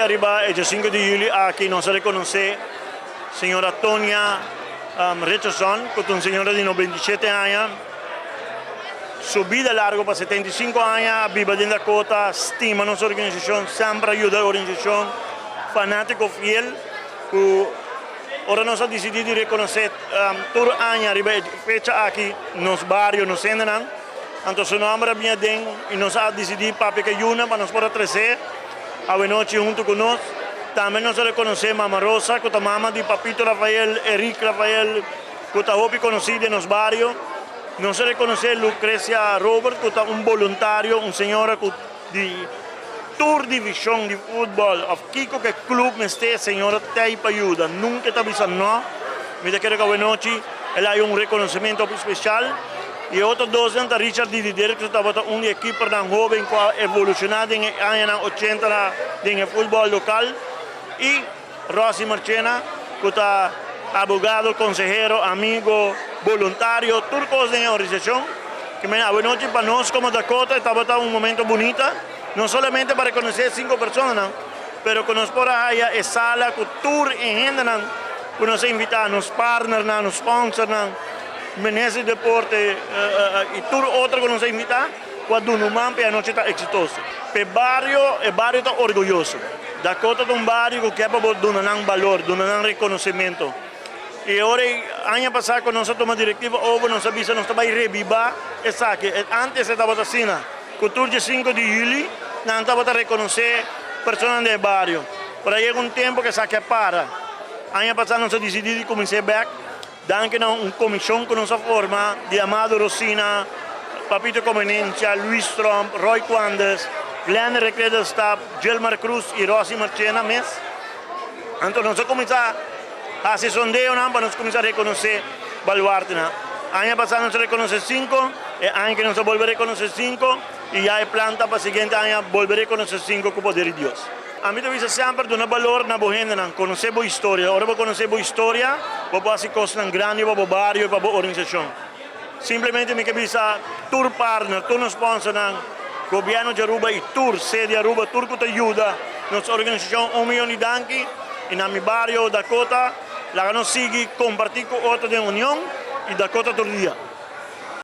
ariba e 5 di juli aki nos a rekonosé señora Tonia Richardson, ku ta un señora di 97 aña. Su bida largo pa 75 aña, a biba den Dakota, stima nos organisashon, semper a yuda e organisashon, fanátiko fiel, ku ora nos a disidí di rekonosé tur aña riba e fecha aki nos bario, nos hendenan, anto su nòmber a bini aden i nos a disidí papia ku e yunan pa nos por a tres'é awenochi huntu ku nos. Tambe nos a rekonosé Mama Rosa, ku ta mama di Papito Rafael, Eric Rafael, ku ta hopi konosí den nos bario. Nos a rekonosé Lucrecia Robert, ku ta un boluntario, un señora ku di tur divishon di futbòl òf kiko ku e klup mester, señora t'ei pa yuda. Nunka e ta bisa nò. Mi ta kere ku awenochi el a haña un rekonosementu hopi spesial. I e otro dosnan ta Richard Didi Dirks, ku tabata un di e kipernan hóben ku a evolushoná den e añanan ochenta den e futbòl lokal. I Rosy Marchena, ku ta abogado, konsehero, amigo, boluntario, tur kos den e organisashon. Ke men awenochi pa nos komo Dakota e tabata un momento bunita, no solamente pa rekonosé e sinku personanan, pero ku nos por a haya e sala ku tur e hendenan ku nos a invitá, nos partnernan, nos sponsornan, Minister di Deporte i tur otro ku nos a invitá. Ku a duna un man pa e anochi ta eksitoso. Pa e bario, e bario ta orguyoso. Dakota ta un bario ku ke pa bo duna nan balor, duna nan rekonosementu. I ora ei aña pasá ku nos a tuma direktiva over, nos a bisa nos ta bai rebibá esaki. Antes e tabata asina, ku tur dje sinku di yüli nan tabata rekonosé personanan den e bario. Pero a yega un tempu ku esaki a para. Aña pasá nos a disidí di kumins'é bèk. Danki na un komishon ku nos a forma di Amado Rosina, Papito Comenencia, Luis Tromp, Roy Quandes, Glenn Recrederstap, Gilmar Cruz i Rosy Marchena mes. Anto nos a kuminsá hasi sondeonan pa nos kuminsá rekonosé baluartenan. Aña pasá nos a rekonosé sinku, e aña ke nos a bolbe rekonosé sinku i ya e plan ta pa siguiente aña bolbe rekonosé sinku ku poder di Dios. Ami ta bisa semper duna balor na bo hendenan, konosé bo historia. Ora bo konosé bo historia, bo por hasi kosnan grandi pa bo bario i pa bo organisashon. Simplemente mi ke bisa tur partner, tur nos sponsornan, gobièrnu di Aruba i tur sede Aruba, tur ku ta yuda nos organisashon un miyon di danki. I na mi bario Dakota, laga nos sigui kompartí ku otro den union i Dakota tur dia.